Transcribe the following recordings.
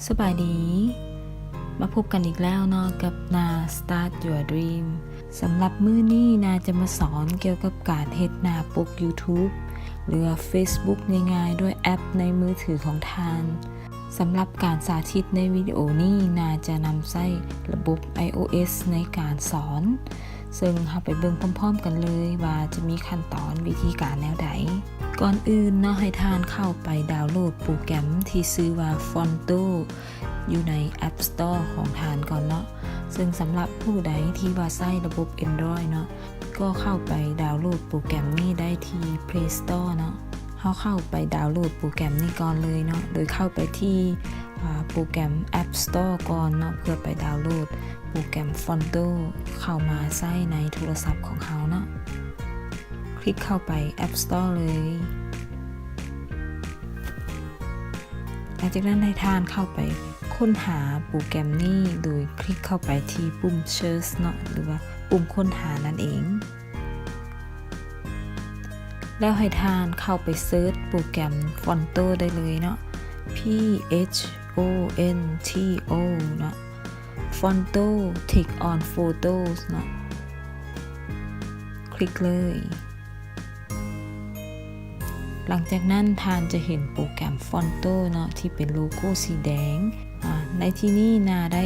ສະບາຍດີ ມາພົບກັນອີກແລ້ວເນາະ ກັບໜ້າ Start Your Dream. ສຳລັບມື້ນີ້ໜ້າຈະມາສອນກ່ຽວກັບການເຮັດໜ້າປົກ YouTube ຫຼືວ່າ Facebook ງ່າຍໆ ດ້ວຍແອັບໃນມືຖືຂອງທ່ານ. ສຳລັບການສາທິດໃນວິດີໂອນີ້ໜ້າຈະນຳໃຊ້ລະບົບ iOS ໃນການສອນ, ເຊິ່ງເຮົາໄປເບິ່ງພ້ອມໆກັນເລີຍວ່າຈະມີຂັ້ນຕອນວິທີການແນວໃດ. ກ່ອນອື່ນເນາະ ໃຫ້ທ່ານເຂົ້າໄປດາວໂຫຼດໂປຣແກຣມທີ່ຊື່ວ່າ Phonto ຢູ່ໃນ App Store ຂອງທ່ານກ່ອນເນາະ. ເຊິ່ງສຳລັບຜູ້ໃດທີ່ວ່າໃຊ້ລະບົບ Android ເນາະ ກໍເຂົ້າໄປດາວໂຫຼດໂປຣແກຣມນີ້ໄດ້ທີ່ Play Store ເນາະ. ເຮົາເຂົ້າໄປດາວໂຫຼດໂປຣແກຣມນີ້ກ່ອນເລີຍເນາະ ໂດຍເຂົ້າໄປທີ່ ອາ ໂປຣແກຣມ App Store ກ່ອນເນາະ ເພື່ອໄປດາວໂຫຼດໂປຣແກຣມ Phonto ເຂົ້າມາໃຊ້ໃນໂທລະສັບຂອງເຮົາເນາະ. ຄລິກເຂົ້າໄປ App Store ເລີຍ. ຫຼັງຈາກນັ້ນໃຫ້ທ່ານເຂົ້າໄປຄົ້ນຫາໂປຣແກຣມນີ້ ໂດຍຄລິກເຂົ້າໄປທີ່ປຸ່ມ Search ເນາະ ຫຼືວ່າປຸ່ມຄົ້ນຫານັ້ນເອງ. ແລ້ວໃຫ້ທ່ານເຂົ້າໄປເສີດໂປຣແກຣມ Phonto ໄດ້ເລີຍເນາະ P H O N T O ເນາະ Phonto Text on Photos ເນາະ ຄລິກເລີຍ. ຫຼັງຈາກນັ້ນທ່ານຈະເຫັນໂປຣແກຣມ Phonto ເນາະ ທີ່ເປັນໂລໂກ້ສີແດງ. ອາ ໃນທີ່ນີ້ໜ້າໄດ້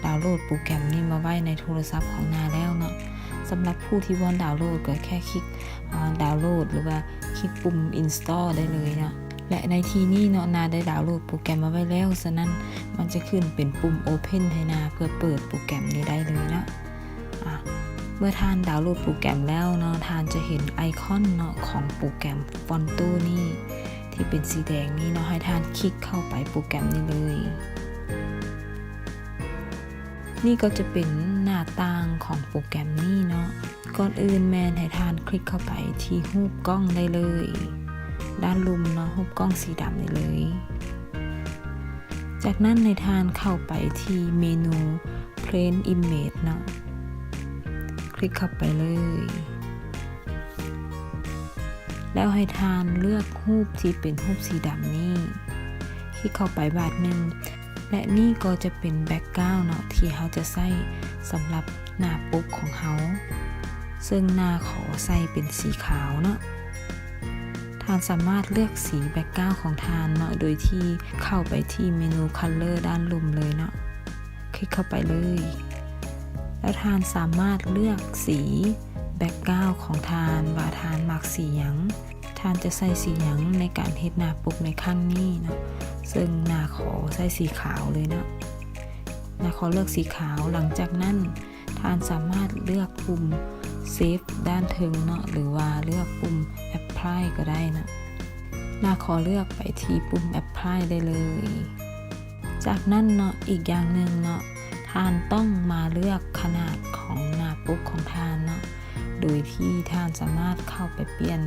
ດາວໂຫຼດໂປຣແກຣມນີ້ມາໄວ້ໃນໂທລະສັບຂອງໜ້າແລ້ວເນາະ. ສຳລັບຜູ້ທີ່ບໍ່ທັນດາວໂຫຼດກໍແຄ່ຄລິກ ອາ ດາວໂຫຼດ ຫຼືວ່າຄລິກປຸ່ມ Install ໄດ້ເລີຍເນາະ. ແລະ ໃນທີ່ນີ້ເນາະ ໜ້າໄດ້ດາວໂຫຼດໂປຣແກຣມມາໄວ້ແລ້ວ, ສະນັ້ນມັນຈະຂຶ້ນເປັນປຸ່ມ Open ໃຫ້ໜ້າເພື່ອເປີດໂປຣແກຣມນີ້ໄດ້ເລີຍເນາະ. ອາ ເມື່ອທ່ານດາວໂຫຼດໂປຣແກຣມແລ້ວເນາະ ທ່ານຈະເຫັນໄອຄອນເນາະ ຂອງໂປຣແກຣມ Phonto ນີ້ ທີ່ເປັນສີແດງນີ້ເນາະ ໃຫ້ທ່ານຄລິກເຂົ້າໄປໂປຣແກຣມນີ້ເລີຍ. ນີ້ກໍຈະເປັນໜ້າຕ່າງຂອງໂປຣແກຣມນີ້ເນາະ. ກ່ອນອື່ນແມ່ນໃຫ້ທ່ານຄລິກເຂົ້າໄປທີ່ຮູບກ້ອງໄດ້ເລີຍ ດ້ານລຸ່ມເນາະ ຮູບກ້ອງສີດຳນີ້ເລີຍ. ຈາກນັ້ນໃຫ້ທ່ານເຂົ້າໄປທີ່ເມນູ Plain Image ເນາະ ຄລິກເຂົ້າໄປເລີຍ. ແລ້ວໃຫ້ທ່ານເລືອກຮູບທີ່ເປັນຮູບສີດຳນີ້ ຄລິກເຂົ້າໄປບາດໜຶ່ງ ແລະ ນີ້ກໍຈະເປັນ background ເນາະ ທີ່ເຮົາຈະໃຊ້ສຳລັບໜ້າປົກຂອງເຮົາ ເຊິ່ງໜ້າຂໍໃສ່ເປັນສີຂາວເນາະ. ທ່ານສາມາດເລືອກສີ background ຂອງທ່ານເນາະ ໂດຍທີ່ເຂົ້າໄປທີ່ເມນູ Color ດ້ານລຸ່ມເລີຍເນາະ. ຄລິກເຂົ້າໄປເລີຍ ແລ້ວທ່ານສາມາດເລືອກສີ background ຂອງທ່ານວ່າທ່ານມັກສີຫຍັງ, ທ່ານຈະໃສ່ສີຫຍັງໃນການເຮັດໜ້າປົກໃນຄັ້ງນີ້ເນາະ, ເຊິ່ງໜ້າຂໍໃສ່ສີຂາວເລີຍເນາະ, ໜ້າຂໍເລືອກສີຂາວ. ຫຼັງຈາກນັ້ນທ່ານສາມາດເລືອກປຸ່ມ Save ດ້ານເທິງເນາະ ຫຼືວ່າເລືອກປຸ່ມ Apply ກໍໄດ້ເນາະ, ໜ້າຂໍເລືອກໄປທີ່ປຸ່ມ Apply ໄດ້ເລີຍ. ຈາກນັ້ນເນາະ ອີກຢ່າງໜຶ່ງເນາະ ທ່ານຕ້ອງມາເລືອກຂະໜາດຂອງໜ້າປົກຂອງທ່ານເນາະ ໂດຍທີ່ທ່ານສາມາດເຂົ້າໄປປ່ຽນ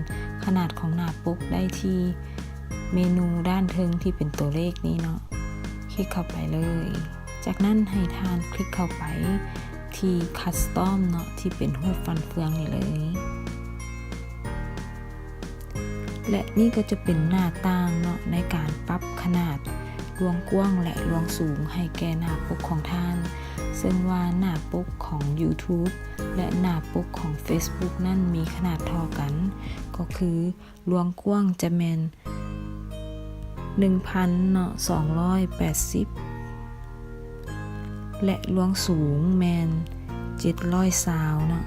ຂະໜາດຂອງໜ້າປົກໄດ້ທີ່ເມນູດ້ານເທິງທີ່ເປັນຕົວເລກນີ້ເນາະ, ຄລິກເຂົ້າໄປເລີຍ. ຈາກນັ້ນໃຫ້ທ່ານຄລິກເຂົ້າໄປທີ່ Custom ເນາະ ທີ່ເປັນຮູບຟັນເຟືອງນີ້ເລີຍ. ແລະ ນີ້ກໍຈະເປັນໜ້າຕ່າງເນາະ ໃນການປັບຂະໜາດລວງກວ້າງ ແລະ ລວງສູງໃຫ້ແກ່ໜ້າປົກຂອງທ່ານ, ເຊິ່ງວ່າໜ້າປົກຂອງ YouTube ແລະ ໜ້າປົກຂອງ Facebook ນັ້ນມີຂະໜາດທໍ່ກັນ, ກໍຄືລວງກວ້າງຈະແມ່ນໜຶ່ງພັນເນາະ ສອງຮ້ອຍແປດສິບ ແລະ ລວງສູງແມ່ນເຈັດຮ້ອຍຊາວເນາະ,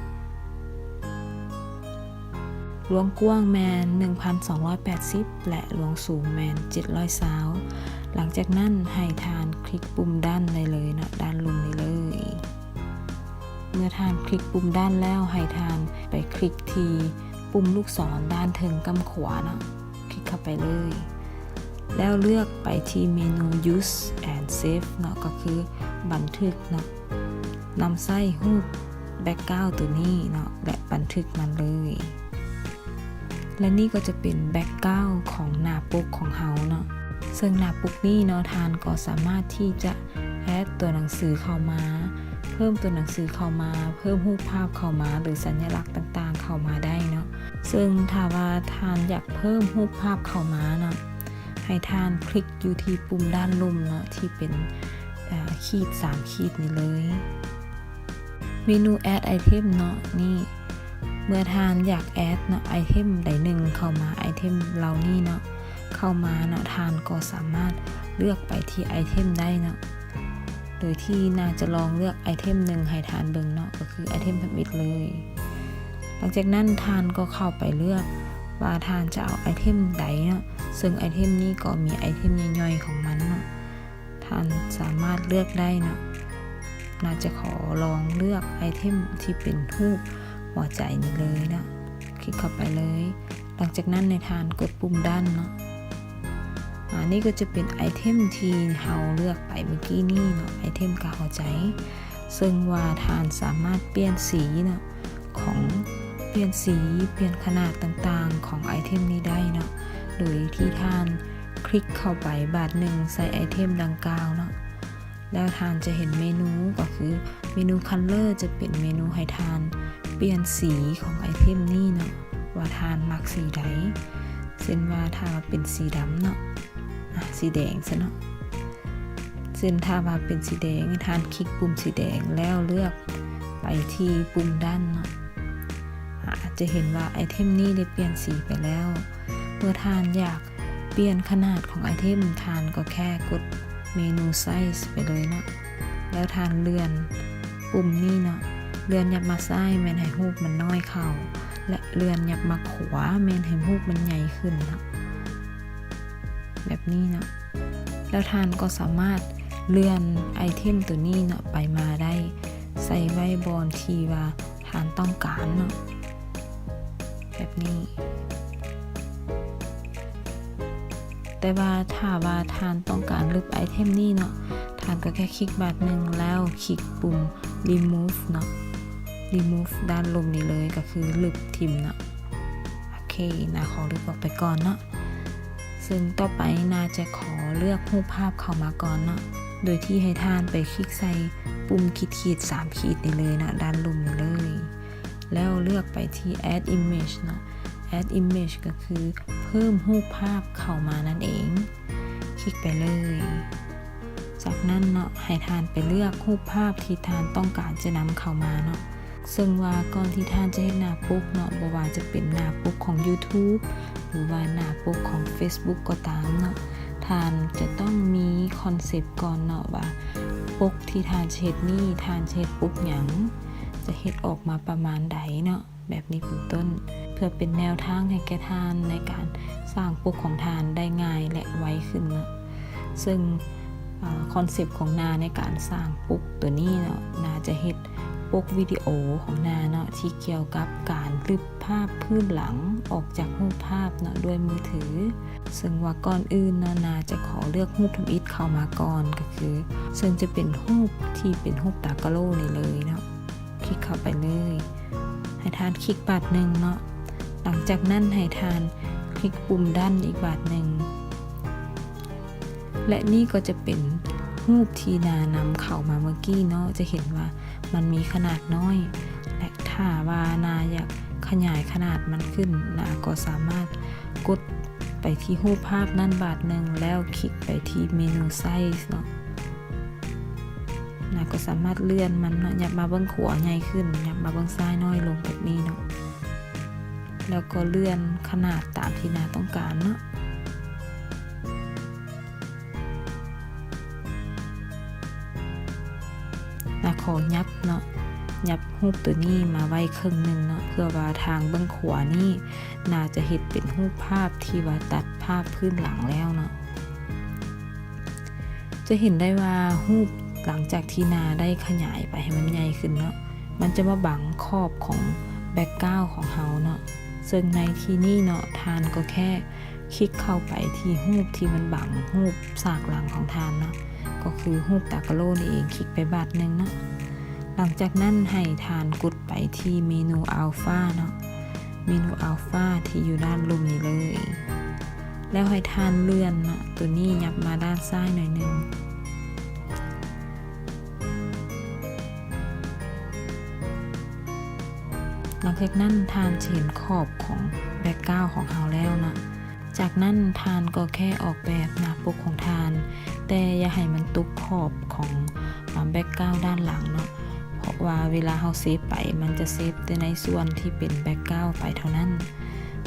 ລວງກວ້າງແມ່ນໜຶ່ງພັນສອງຮ້ອຍແປດສິບ ແລະ ລວງສູງແມ່ນເຈັດຮ້ອຍຊາວ. ຫຼັງຈາກນັ້ນໃຫ້ທ່ານຄລິກປຸ່ມ Done ໄດ້ເລີຍເນາະ, ດ້ານລຸ່ມນີ້ເລີຍ. ເມື່ອທ່ານຄລິກປຸ່ມ Done ແລ້ວ ໃຫ້ທ່ານໄປຄລິກທີ່ປຸ່ມລູກສອນດ້ານເທິງກ້ຳຂວາເນາະ. ຄລິກເຂົ້າໄປເລີຍ ແລ້ວເລືອກໄປທີ່ເມນູ Use and Save ເນາະ, ກໍຄືບັນທຶກເນາະ, ນຳໃຊ້ຮູບ background ຕົວນີ້ເນາະ ແລະ ບັນທຶກມັນເລີຍ. ແລະ ນີ້ກໍຈະເປັນ background ຂອງໜ້າປົກຂອງເຮົາເນາະ, ເຊິ່ງໜ້າປົກນີ້ເນາະ ທ່ານກໍສາມາດທີ່ຈະ add ຕົວໜັງສືເຂົ້າມາ, ເພີ່ມຕົວໜັງສືເຂົ້າມາ, ເພີ່ມຮູບພາບເຂົ້າມາ ຫຼື ສັນຍະລັກຕ່າງໆເຂົ້າມາໄດ້ເນາະ. ເຊິ່ງຖ້າວ່າທ່ານຢາກເພີ່ມຮູບພາບເຂົ້າມາເນາະ, ໃ ໃຫ້ທ່ານຄລິກຢູ່ທີ່ປຸ່ມດ້ານລຸ່ມເນາະ ທີ່ເປັນ ເອີ ຂີດສາມຂີດນີ້ເລີຍ. ເມນູ Add Item ເນາະ ນີ້ ເມື່ອທ່ານຢາກ add ເນາະ item ໃດໜຶ່ງເຂົ້າມາ item ເຫຼົ່ານີ້ເນາະ ເຂົ້າມາເນາະ ທ່ານກໍສາມາດເລືອກໄປທີ່ item ໄດ້ເນາະ ໂດຍທີ່ໜ້າຈະລອງເລືອກ item ໜຶ່ງໃຫ້ທ່ານເບິ່ງເນາະ ກໍຄື item ທຳອິດເລີຍ. ຫຼັງຈາກນັ້ນທ່ານກໍເຂົ້າໄປເລືອກວ່າທ່ານຈະເອົາ item ໃດເນາະ ເຊິ່ງ item ນີ້ກໍມີ item ຍ່ອຍໆຂອງມັນເນາະ. ທ່ານສາມາດເລືອກໄດ້ເນາະ. ໜ້າຈະຂໍລອງເລືອກ item ທີ່ເປັນຮູບຫົວໃຈນີ້ເລີຍເນາະ. ຄລິກເຂົ້າໄປເລີຍ. ຫຼັງຈາກນັ້ນໃຫ້ທ່ານກົດປຸ່ມ Done ເນາະ. ອາ ນີ້ກໍຈະເປັນ item ທີ່ເຮົາເລືອກໄປເມື່ອກີ້ນີ້ເນາະ, item ກາກຫົວໃຈ. ເຊິ່ງວ່າທ່ານສາມາດປ່ຽນສີເນາະ ຂອງ ປ່ຽນສີ, ປ່ຽນຂະໜາດຕ່າງໆຂອງ item ນີ້ໄດ້ເນາະ ໂດຍທີ່ທ່ານຄລິກເຂົ້າໄປບາດໜຶ່ງໃສ່ item ດັ່ງກ່າວເນາະ. ແລ້ວທ່ານຈະເຫັນເມນູ ກໍຄືເມນູ Color ຈະເປັນເມນູໃຫ້ທ່ານປ່ຽນສີຂອງ item ນີ້ເນາະ ວ່າທ່ານມັກສີໃດ. ເຊັ່ນວ່າຖ້າວ່າເປັນສີດຳເນາະ ອາ ສີແດງຊະເນາະ. ເຊັ່ນຖ້າວ່າເປັນສີແດງ ໃຫ້ທ່ານຄລິກປຸ່ມສີແດງ ແລ້ວເລືອກໄປທີ່ປຸ່ມ Done ເນາະ. ອາ ຈະເຫັນວ່າ item ນີ້ໄດ້ປ່ຽນສີໄປແລ້ວ. ເມື່ອທ່ານຢາກປ່ຽນຂະໜາດຂອງ item ທ່ານກໍແຄ່ກົດເມນູ Size ໄປເລີຍເນາະ. ແລ້ວທ່ານເລື່ອນປຸ່ມນີ້ເນາະ, ເລື່ອນຫຍັບມາຊ້າຍແມ່ນໃຫ້ຮູບມັນນ້ອຍເຂົ້າ ແລະ ເລື່ອນຫຍັບມາຂວາແມ່ນໃຫ້ຮູບມັນໃຫຍ່ຂຶ້ນເນາະ ແບບນີ້ເນາະ. ແລ້ວທ່ານກໍສາມາດເລື່ອນ item ໂຕນີ້ເນາະ ໄປມາໄດ້ ໃສ່ໄວ້ບ່ອນທີ່ວ່າທ່ານຕ້ອງການເນາະ ແບບນີ້. ແຕ່ວ່າຖ້າວ່າທ່ານຕ້ອງການລຶບ item ນີ້ເນາະ ທ່ານກໍແຄ່ຄລິກບາດໜຶ່ງ ແລ້ວຄລິກປຸ່ມ Remove ເນາະ, Remove ດ້ານລຸ່ມນີ້ເລີຍ ກໍຄືລຶບຖິ້ມເນາະ. ໂອເຄ ໜ້າຂໍລຶບອອກໄປກ່ອນເນາະ. ເຊິ່ງຕໍ່ໄປໜ້າຈະຂໍເລືອກຮູບພາບເຂົ້າມາກ່ອນເນາະ ໂດຍທີ່ໃຫ້ທ່ານໄປຄລິກໃສ່ປຸ່ມຂີດໆສາມຂີດນີ້ເລີຍເນາະ ດ້ານລຸ່ມນີ້ເລີຍ. ແລ້ວເລືອກໄປທີ່ Add Image ເນາະ, Add Image ກໍຄືເພີ່ມຮູບພາບເຂົ້າມານັ້ນເອງ. ຄລິກໄປເລີຍ. ຈາກນັ້ນເນາະ ໃຫ້ທ່ານໄປເລືອກຮູບພາບທີ່ທ່ານຕ້ອງການຈະນຳເຂົ້າມາເນາະ. ເຊິ່ງວ່າກ່ອນທີ່ທ່ານຈະເຮັດໜ້າປົກເນາະ, ບໍ່ວ່າຈະເປັນໜ້າປົກຂອງ YouTube ຫຼືວ່າໜ້າປົກຂອງ Facebook ກໍຕາມເນາະ, ທ່ານຈະຕ້ອງມີຄອນເຊັບກ່ອນເນາະ ວ່າປົກທີ່ທ່ານຈະເຮັດນີ້ ທ່ານຈະເຮັດປົກຫຍັງ, ຈະເຮັດອອກມາປະມານໃດເນາະ. ແບບນີ້ເປັນຕົ້ນ ເພື່ອເປັນແນວທາງໃຫ້ແກ່ທ່ານໃນການສ້າງປົກຂອງທ່ານໄດ້ງ່າຍ ແລະ ໄວຂຶ້ນເນາະ. ເຊິ່ງ ອາ ຄອນເຊັບຂອງໜ້າໃນການສ້າງປົກຕົວນີ້ເນາະ ໜ້າຈະເຮັດປົກວິດີໂອຂອງໜ້າເນາະ ທີ່ກ່ຽວກັບການລຶບພາບພື້ນຫຼັງອອກຈາກຮູບພາບເນາະ ດ້ວຍມືຖື. ເຊິ່ງວ່າກ່ອນອື່ນເນາະ ໜ້າຈະຂໍເລືອກຮູບທຳອິດເຂົ້າມາກ່ອນ ກໍຄື ເຊິ່ງຈະເປັນຮູບທີ່ເປັນຮູບຕາກະໂຫຼນີ້ເລີຍເນາະ. ຄລິກເຂົ້າໄປເລີຍ. ໃຫ້ທ່ານຄລິກບາດໜຶ່ງເນາະ. ຫຼັງຈາກນັ້ນໃຫ້ທ່ານຄລິກປຸ່ມ Done ອີກບາດໜຶ່ງ ແລະ ນີ້ກໍຈະເປັນຮູບທີ່ໜ້ານຳເຂົ້າມາເມື່ອກີ້ເນາະ. ຈະເຫັນວ່າມັນມີຂະໜາດນ້ອຍ ແລະ ຖ້າວ່າໜ້າຢາກຂະຫຍາຍຂະໜາດມັນຂຶ້ນ ໜ້າກໍສາມາດກົດໄປທີ່ຮູບພາບນັ້ນບາດໜຶ່ງ ແລ້ວຄລິກໄປທີ່ເມນູ Size ເນາະ. ໜ້າກໍສາມາດເລື່ອນມັນເນາະ ຫຍັບມາເບື້ອງຂວາໃຫຍ່ຂຶ້ນ ຫຍັບມາເບື້ອງຊ້າຍນ້ອຍລົງແບບນີ້ເນາະ ແລ້ວກໍເລື່ອນຂະໜາດຕາມທີ່ໜ້າຕ້ອງການເນາະ. ໜ້າຂໍຫຍັບເນາະ ຫຍັບຮູບໂຕນີ້ມາໄວ້ເຄິ່ງໜຶ່ງເນາະ ເພື່ອວ່າທາງເບື້ອງຂວານີ້ໜ້າຈະເຮັດເປັນຮູບພາບທີ່ວ່າຕັດພາບພື້ນຫຼັງແລ້ວເນາະ. ຈະເຫັນໄດ້ວ່າຮູບຫຼັງຈາກທີ່ໜ້າໄດ້ຂະຫຍາຍໄປໃຫ້ມັນໃຫຍ່ຂຶ້ນເນາະ ມັນຈະມາບັງຂອບຂອງ background ຂອງເຮົາເນາະ. ເຊິ່ງໃນທີ່ນີ້ເນາະ ທ່ານກໍແຄ່ຄລິກເຂົ້າໄປທີ່ຮູບທີ່ມັນບັງຮູບສາກຫຼັງຂອງທ່ານເນາະ ກໍຄືຮູບຕາກະໂຫຼນີ້ເອງ ຄລິກໄປບາດໜຶ່ງເນາະ. ຫຼັງຈາກນັ້ນໃຫ້ທ່ານກົດໄປທີ່ເມນູ Alpha ເນາະ ເມນູ Alpha ທີ່ຢູ່ດ້ານລຸ່ມນີ້ເລີຍ ແລ້ວໃຫ້ທ່ານເລື່ອນເນາະ ໂຕນີ້ຫຍັບມາດ້ານຊ້າຍໜ້ອຍໜຶ່ງ. ຫຼັງຈາກນັ້ນທ່ານຈະເຫັນຂອບຂອງ background ຂອງເຮົາແລ້ວເນາະ. ຈ ຈາກນັ້ນທ່ານກໍແຄ່ອອກແບບໜ້າປົກຂອງທ່ານ, ແຕ່ຢ່າໃຫ້ມັນຕົກຂອບຂອງ ອາ ແບັກກຣາວດ້ານຫຼັງເນາະ, ເພາະວ່າເວລາເຮົາເຊບໄປ ມັນຈະເຊບແຕ່ໃນສ່ວນທີ່ເປັນແບັກກຣາວໄປເທົ່ານັ້ນ.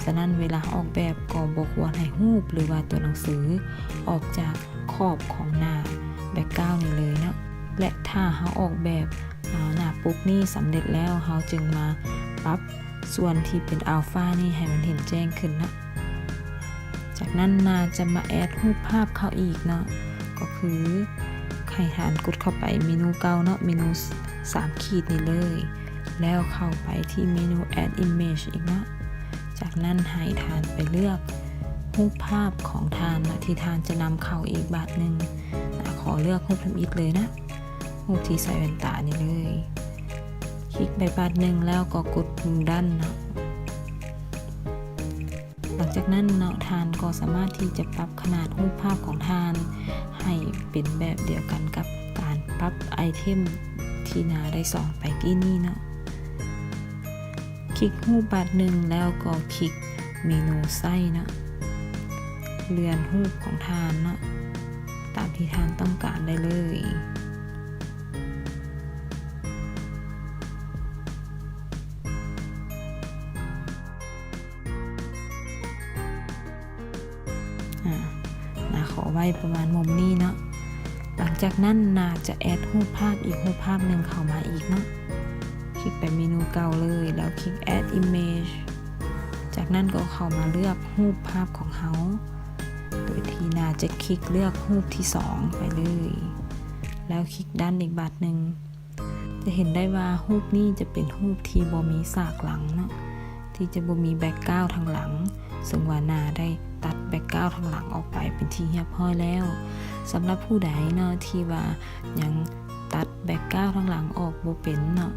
ສະນັ້ນເວລາເຮົາອອກແບບກໍບໍ່ຄວນໃຫ້ຮູບ ຫຼືວ່າຕົວໜັງສືອອກຈາກຂອບຂອງໜ້າແບັກກຣາວນີ້ເລີຍເນາະ. ແລະ ຖ້າເຮົາອອກແບບ ອາ ໜ້າປົກນີ້ສຳເລັດແລ້ວ, ເຮົາຈຶ່ງມາປັບສ່ວນທີ່ເປັນອັລຟານີ້ໃຫ້ມັນເຫັນແຈ້ງຂຶ້ນເນາະ. ຈາກນັ້ນໜ້າຈະມາແອັດຮູບພາບເຂົ້າອີກເນາະ, ກໍຄືໃຫ້ທ່ານກົດເຂົ້າໄປເມນູເກົ່າເນາະ, ເມນູສາມຂີດນີ້ເລີຍ, ແລ້ວເຂົ້າໄປທີ່ເມນູແອັດອິມເມຈອີກເນາະ. ຈາກນັ້ນໃຫ້ທ່ານໄປເລືອກຮູບພາບຂອງທ່ານເນາະ ທີ່ທ່ານຈະນຳເຂົ້າອີກບາດໜຶ່ງ. ອາ ຂໍເລືອກຮູບທຳອິດເລີຍນະ, ຮູບທີ່ໃສ່ແວ່ນຕານີ້ເລີຍ. ຄລິກໄປບາດໜຶ່ງແລ້ວກໍກົດປຸ່ມດັນເນາະ. ຫຼັງຈາກນັ້ນເນາະ ທ່ານກໍສາມາດທີ່ຈະປັບຂະໜາດຮູບພາບຂອງທ່ານໃຫ້ເປັນແບບດຽວກັນກັບການປັບໄອເທັມທີ່ນາໄດ້ສອນໄປກີ້ນີ້ເນາະ. ຄລິກຮູບບາດໜຶ່ງແລ້ວກໍຄລິກເມນູໃຊ້ເນາະ, ເລື່ອນຮູບຂອງທ່ານເນາະ ຕາມທີ່ທ່ານຕ້ອງການໄດ້ເລີຍ. ອາ ນາຂໍໄວ້ປະມານມຸມນີ້ເນາະ. ຫຼັງຈາກນັ້ນນາຈະແອັດຮູບພາບອີກຮູບພາບໜຶ່ງເຂົ້າມາອີກເນາະ. ຄລິກໄປເມນູເກົ່າເລີຍ ແລ້ວຄລິກແອັດອິມເມຈ. ຈາກນັ້ນກໍເຂົ້າມາເລືອກຮູບພາບຂອງເຮົາ ໂດຍທີ່ນາຈະຄລິກເລືອກຮູບທີສອງໄປເລີຍ ແລ້ວຄລິກດັນອີກບາດໜຶ່ງ. ຈະເຫັນໄດ້ວ່າຮູບນີ້ຈະເປັນຮູບທີ່ບໍ່ມີສາກຫຼັງເນາະ, ທີ່ຈະບໍ່ມີແບັກກຣາວທາງຫຼັງ, ເຊິ່ງວ່ານາໄດ້ຕັດແບັກກຣາວທາງຫຼັງອອກໄປເປັນທີ່ຮຽບຮ້ອຍແລ້ວ. ສຳລັບຜູ້ໃດເນາະທີ່ວ່າຍັງຕັດແບັກກຣາວທາງຫຼັງອອກບໍ່ເປັນເນາະ,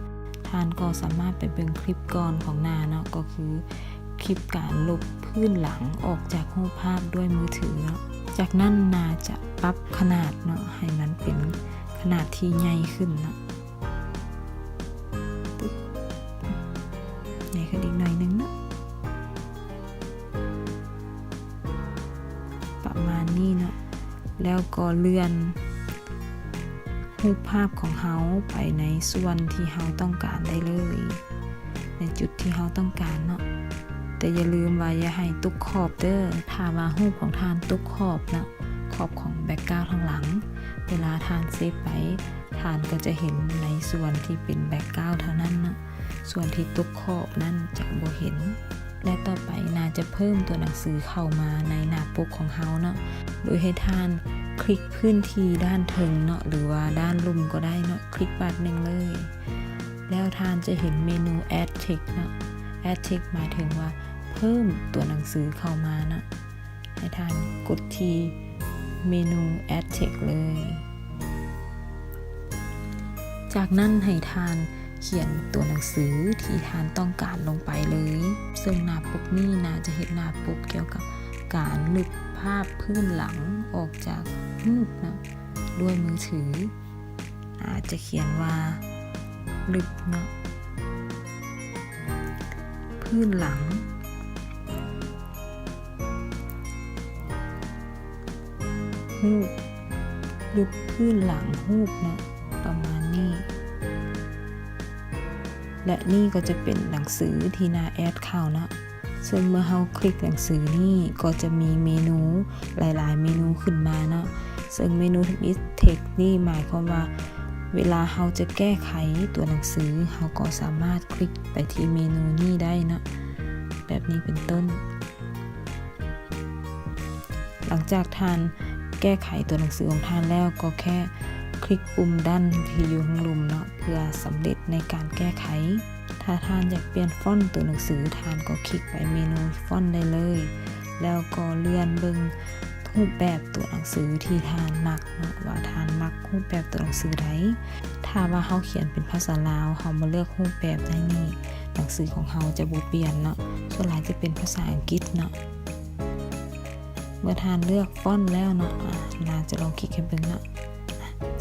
ທ່ານກໍສາມາດໄປເບິ່ງຄລິບກ່ອນຂອງນາເນາະ, ກໍຄືຄລິບການລົບພື້ນຫຼັງອອກຈາກຮູບພາບດ້ວຍມືຖືເນາະ. ຈາກນັ້ນນາຈະປັບຂະໜາດເນາະ ໃຫ້ມັນເປັນຂະໜາດທີ່ໃຫຍ່ຂຶ້ນເນາະ. ໃຫຍ່ຂຶ້ນອີກໜ້ອຍໜຶ່ງເນາະ ປະມານນີ້ເນາະ. ແລ້ວກໍເລື່ອນຮູບພາບຂອງເຮົາໄປໃນສ່ວນທີ່ເຮົາຕ້ອງການໄດ້ເລີຍ ໃນຈຸດທີ່ເຮົາຕ້ອງການເນາະ. ແຕ່ຢ່າລືມວ່າຢ່າໃຫ້ຕົກຂອບເດີ້. ຖ້າວ່າຮູບຂອງທ່ານຕົກຂອບເນາະ, ຂອບຂອງແບັກກຣາວທາງຫຼັງ, ເວລາທ່ານເຊບໄປ, ທ່ານກໍຈະເຫັນໃນສ່ວນທີ່ເປັນແບັກກຣາວເທົ່ານັ້ນເນາະ, ສ່ວນທີ່ຕົກຂອບນັ້ນຈະບໍ່ເຫັນ. ແລະ ຕໍ່ໄປນາຈະເພີ່ມຕົວໜັງສືເຂົ້າມາໃນໜ້າປົກຂອງເຮົາເນາະ, ໂດຍໃຫ້ທ່ານຄລິກພື້ນທີ່ດ້ານເທິງເນາະ ຫຼືວ່າດ້ານລຸ່ມກໍໄດ້ເນາະ, ຄລິກບາດໜຶ່ງເລີຍ. ແລ້ວທ່ານຈະເຫັນເມນູ Add Text ເນາະ, Add Text ໝາຍເຖິງວ່າເພີ່ມຕົວໜັງສືເຂົ້າມາເນາະ. ໃຫ້ທ່ານກົດທີ່ເມນູ Add Text ເລີຍ. ຈາກນັ້ນໃຫ້ທ່ານຂຽນຕົວໜັງສືທີ່ທ່ານຕ້ອງການລົງໄປເລີຍ. ເຊິ່ງໜ້າປົກນີ້ນາຈະເຮັດໜ້າປົກກ່ຽວກັບການລຶບພາບພື້ນຫຼັງອອກຈາກຮູບນະ ດ້ວຍມືຖື. ອາດຈະຂຽນວ່າລຶບເນາະ ພື້ນຫຼັງຮູບ, ລຶບພື້ນຫຼັງຮູບເນາະ ປະມານນີ້. ແລະ ນີ້ກໍຈະເປັນໜັງສືທີ່ໜ້າແອດເຂົ້າເນາະ. ເຊິ່ງເມື່ອເຮົາຄລິກໜັງສືນີ້ ກໍຈະມີເມນູຫຼາຍໆເມນູຂຶ້ນມາເນາະ. ເຊິ່ງເມນູທຳອິດ Text ນີ້ໝາຍຄວາມວ່າ ເວລາເຮົາຈະແກ້ໄຂຕົວໜັງສື ເຮົາກໍສາມາດຄລິກໄປທີ່ເມນູນີ້ໄດ້ເນາະ ແບບນີ້ເປັນຕົ້ນ. ຫຼັງຈາກທ່ານແກ້ໄຂຕົວໜັງສືຂອງທ່ານແລ້ວ ກໍແຄ່ຄລິກປຸ່ມ Done ທີ່ຢູ່ທາງລຸ່ມເນາະ ເພື່ອສຳເລັດໃນການແກ້ໄຂ. ຖ້າທ່ານຢາກປ່ຽນຟອນຕົວໜັງສື, ທ່ານກໍຄລິກໄປເມນູຟອນໄດ້ເລີຍ ແລ້ວກໍເລື່ອນເບິ່ງຮູບແບບຕົວໜັງສືທີ່ທ່ານມັກເນາະ ວ່າທ່ານມັກຮູບແບບຕົວໜັງສືໃດ. ຖ້າວ່າເຮົາຂຽນເປັນພາສາລາວ, ເຮົາມາເລືອກຮູບແບບໃນນີ້, ໜັງສືຂອງເຮົາຈະບໍ່ປ່ຽນເນາະ, ສ່ວນຫຼາຍຈະເປັນພາສາອັງກິດເນາະ. ເມື່ອທ່ານເລືອກຟອນແລ້ວເນາະ, ອາ, ໜ້າຈະລອງຄລິກໃຫ້ເບິ່ງເນາະ,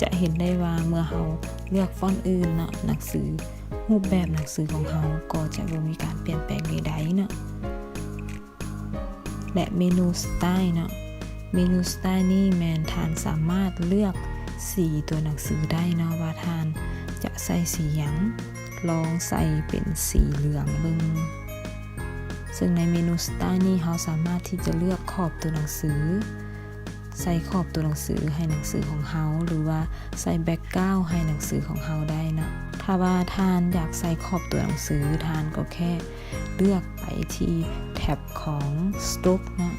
ຈະເຫັນໄດ້ວ່າເມື່ອເຮົາເລືອກຟອນອື່ນເນາະ, ໜັງສື, ຮູບແບບໜັງສືຂອງເຮົາກໍຈະບໍ່ມີການປ່ຽນແປງໃດໆເນາະ. ແລະ ເມນູສະໄຕເນາະ. ເມນູສະໄຕນີ້ແມ່ນທ່ານສາມາດເລືອກສີຕົວໜັງສືໄດ້ເນາະ ວ່າທ່ານຈະໃສ່ສີຫຍັງ. ລອງໃສ່ເປັນສີເຫຼືອງເບິ່ງ. ເຊິ່ງໃນເມນູສະໄຕນີ້ ເຮົາສາມາດທີ່ຈະເລືອກຂອບຕົວໜັງສື, ໃສ່ຂອບຕົວໜັງສືໃຫ້ໜັງສືຂອງເຮົາ ຫຼືວ່າໃສ່ແບັກກຣາວໃຫ້ໜັງສືຂອງເຮົາໄດ້ເນາະ. ຖ້າວ່າທ່ານຢາກໃສ່ຂອບຕົວໜັງສື, ທ່ານກໍແຄ່ເລືອກໄປທີ່ແທັບຂອງສະໂຕຣກເນາະ,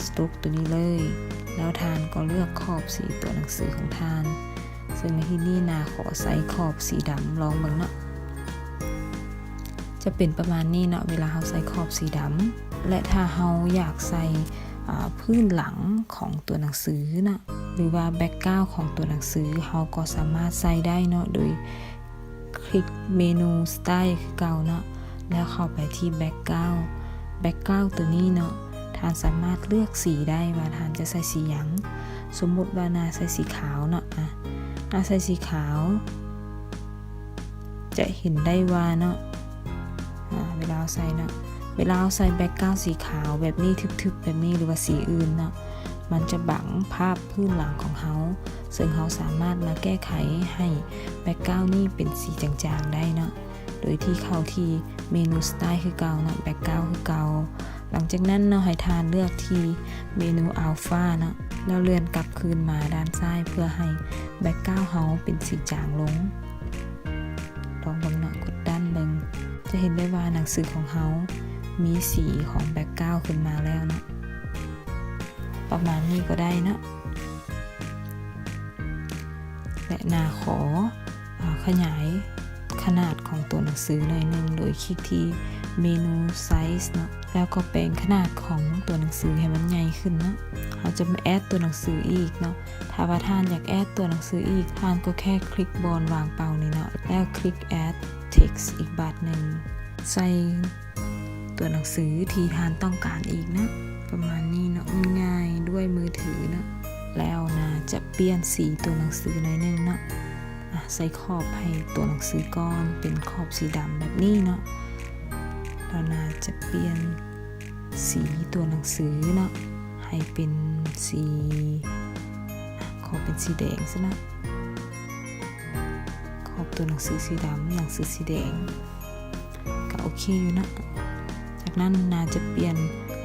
ສະໂຕຣກຕົວນີ້ເລີຍ, ແລ້ວທ່ານກໍເລືອກຂອບສີຕົວໜັງສືຂອງທ່ານ. ເຊິ່ງໃນທີ່ນີ້ນາຂໍໃສ່ຂອບສີດຳລອງເບິ່ງເນາະ. ຈະເປັນປະມານນີ້ເນາະ ເວລາເຮົາໃສ່ຂອບສີດຳ. ແລະ ຖ້າເຮົາຢາກໃສ່ ອາ ພື້ນຫຼັງຂອງຕົວໜັງສືເນາະ ຫຼືວ່າແບັກກຣາວຂອງຕົວໜັງສື, ເຮົາກໍສາມາດໃສ່ໄດ້ເນາະ ໂດຍຄລິກເມນູສະໄຕຄືເກົ່າເນາະ ແລ້ວເຂົ້າໄປທີ່ແບັກກຣາວ. ແບັກກຣາວຕົວນີ້ເນາະ ທ່ານສາມາດເລືອກສີໄດ້ວ່າທ່ານຈະໃສ່ສີຫຍັງ. ສົມມຸດວ່ານາໃສ່ສີຂາວເນາະ, ອາ ນາໃສ່ສີຂາວ ຈະເຫັນໄດ້ວ່າເນາະ ອາ ເວລາເຮົາໃສ່ເນາະ ເວລາເຮົາໃສ່ແບັກກຣາວສີຂາວແບບນີ້ ທຶບໆ ແບບນີ້ ຫຼືວ່າສີອື່ນເນາະ ມັນຈະບັງພາບພື້ນຫຼັງຂອງເຮົາ, ເຊິ່ງເຮົາສາມາດມາແກ້ໄຂໃຫ້ແບັກກຣາວນີ້ເປັນສີຈາງໆໄດ້ເນາະ ໂດຍທີ່ເຂົ້າທີ່ເມນູສະໄຕຄືເກົ່າເນາະ, ແບັກກຣາວຄືເກົ່າ. ຫຼັງຈາກນັ້ນເນາະ ໃຫ້ທ່ານເລືອກທີ່ເມນູອັລຟາເນາະ ແລ້ວເລື່ອນກັບຄືນມາດ້ານຊ້າຍ ເພື່ອໃຫ້ແບັກກຣາວເຮົາເປັນສີຈາງລົງ. ລອງເບິ່ງເນາະ, ກົດດັນເບິ່ງ, ຈະເຫັນໄດ້ວ່າໜັງສືຂອງເຮົາມີສີຂອງແບັກກຣາວຂຶ້ນມາແລ້ວເນາະ. ປະມານນີ້ກໍໄດ້ເນາະ. ແລະ ນາຂໍ ອາ ຂະຫຍາຍຂະໜາດຂອງຕົວໜັງສືໜ້ອຍໜຶ່ງ ໂດຍຄລິກທີ່ເມນູໄຊສ໌ເນາະ ແລ້ວກໍແປງຂະໜາດຂອງຕົວໜັງສືໃຫ້ມັນໃຫຍ່ຂຶ້ນເນາະ. ເຮົາຈະມາແອດຕົວໜັງສືອີກເນາະ. ຖ້າວ່າທ່ານຢາກແອດຕົວໜັງສືອີກ, ທ່ານກໍແຄ່ຄລິກບ່ອນວ່າງເປົ່ານີ້ເນາະ ແລ້ວຄລິກແອດເທັກອີກບາດໜຶ່ງ. ໃສ່ຕົວໜັງສືທີ່ທ່ານຕ້ອງການອີກເນາະ. ປະມານນີ້ເນາະ, ງ່າຍໆ ດ້ວຍມືຖືເນາະ. ແລ້ວນາຈະປ່ຽນສີຕົວໜັງສືໜ້ອຍໜຶ່ງເນາະ. ອາ ໃສ່ຂອບໃຫ້ຕົວໜັງສືກ່ອນ ເປັນຂອບສີດຳແບບນີ້ເນາະ. ແລ້ວນາຈະປ່ຽນສີຕົວໜັງສືເນາະ ໃຫ້ເປັນສີ ອາ ຂໍເປັນສີແດງຊະເນາະ. ຂອບຕົວໜັງສືສີດຳ, ໜັງສືສີແດງ ກໍໂອເຄຢູ່ເນາະ. ຈາກນັ້ນນາຈະປ່ຽນ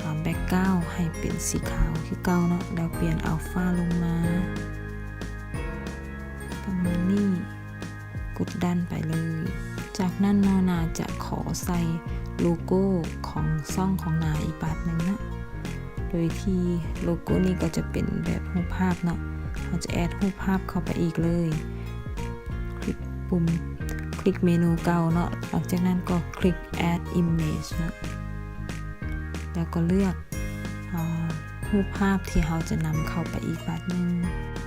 ອາ ແບັກກຣາວໃຫ້ເປັນສີຂາວຄືເກົ່າເນາະ ແລ້ວປ່ຽນອັລຟາລົງມາ ປະມານນີ້, ກົດດັນໄປເລີຍ. ຈາກນັ້ນເນາະ ນາຈະຂໍໃສ່ໂລໂກ້ຂອງຊ່ອງຂອງນາອີກບາດໜຶ່ງເນາະ. ໂດຍທີ່ໂລໂກ້ນີ້ກໍຈະເປັນແບບຮູບພາບເນາະ, ເຮົາຈະແອດຮູບພາບເຂົ້າໄປອີກເລີຍ. ຄລິກປຸ່ມ ຄລິກເມນູເກົ່າເນາະ, ຫຼັງຈາກນັ້ນກໍຄລິກແອດອິມເມຈເນາະ, ແລ້ວກໍເລືອກ ອາ ຮູບພາບທີ່ເຮົາຈະນຳເຂົ້າໄປອີກບາດໜຶ່ງ.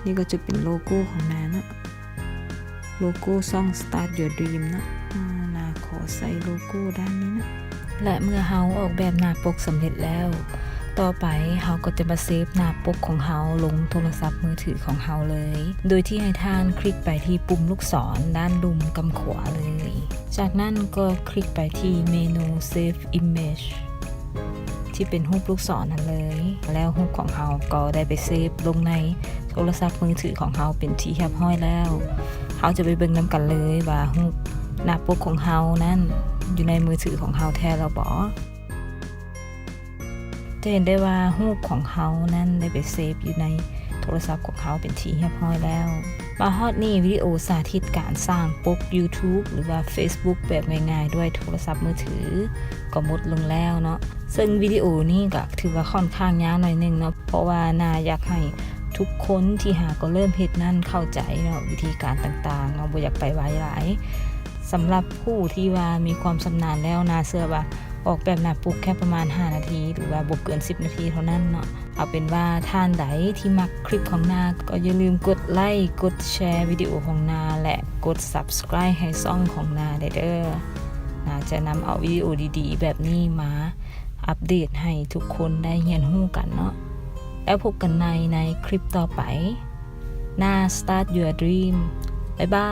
ນີ້ກໍຈະເປັນໂລໂກ້ຂອງນາເນາະ, ໂລໂກ້ຊ່ອງ Start Your Dream ເນາະ. ອາ ນາຂໍໃສ່ໂລໂກ້ດ້ານນີ້ເນາະ. ແລະ ເມື່ອເຮົາອອກແບບໜ້າປົກສຳເລັດແລ້ວ, ຕໍ່ໄປເຮົາກໍຈະມາເຊບໜ້າປົກຂອງເຮົາລົງໂທລະສັບມືຖືຂອງເຮົາເລີຍ, ໂດຍທີ່ໃຫ້ທ່ານຄລິກໄປທີ່ປຸ່ມລູກສອນດ້ານລຸ່ມກຳຂວາເລີຍ. ຈາກນັ້ນກໍຄລິກໄປທີ່ເມນູ Save Image ທີ່ເປັນຮູບລູກສອນຫັ້ນເລີຍ, ແລ້ວຮູບຂອງເຮົາກໍໄດ້ໄປເຊບລົງໃນໂທລະສັບມືຖືຂອງເຮົາເປັນທີ່ຮຽບຮ້ອຍແລ້ວ. ເຮົາຈະໄປເບິ່ງນຳກັນເລີຍວ່າຮູບໜ້າປົກຂອງເຮົານັ້ນຢູ່ໃນມືຖືຂອງເຮົາແທ້ແລ້ວບໍ? ຈະເຫັນໄດ້ວ່າຮູບຂອງເຮົານັ້ນໄດ້ໄປເຊບຢູ່ໃນໂທລະສັບຂອງເຮົາເປັນທີ່ຮຽບຮ້ອຍແລ້ວ. ມາຮອດນີ້ ວິດີໂອສາທິດການສ້າງປົກ YouTube ຫຼືວ່າ Facebook ແບບງ່າຍໆ ດ້ວຍໂທລະສັບມືຖືກໍໝົດລົງແລ້ວເນາະ. ເຊິ່ງວິດີໂອນີ້ກໍຖືວ່າຂ້ອນຂ້າງຍາວໜ້ອຍໜຶ່ງເນາະ, ເພາະວ່ານາຢາກໃຫ້ທຸກຄົນທີ່ຫາກໍເລີ່ມເຮັດນັ້ນເຂົ້າໃຈເນາະ ວິທີການຕ່າງໆເນາະ, ບໍ່ຢາກໄປໄວຫຼາຍ. ສຳລັບຜູ້ທີ່ວ່າມີຄວາມຊຳນານແລ້ວ, ນາເຊື່ອວ່າອອກແບບໜ້າປົກແຄ່ປະມານຫ້ານາທີ ຫຼືວ່າບໍ່ເກີນສິບນາທີເທົ່ານັ້ນເນາະ. ເອົາເປັນວ່າທ່ານໃດທີ່ມັກຄລິບຂອງນາ ກໍຢ່າລືມກົດໄລ, ກົດແຊວິດີໂອຂອງນາ ແລະ ກົດ Subscribe ໃຫ້ຊ່ອງຂອງນາໄດ້ເດີ້. ນາຈະນຳເອົາວິດີໂອດີໆແບບນີ້ມາອັບເດດໃຫ້ທຸກຄົນໄດ້ຮຽນຮູ້ກັນເນາະ. ແລ້ວພົບກັນໃໝ່ໃນຄລິບຕໍ່ໄປ. ນາ Start Your Dream. ບາຍບາຍ.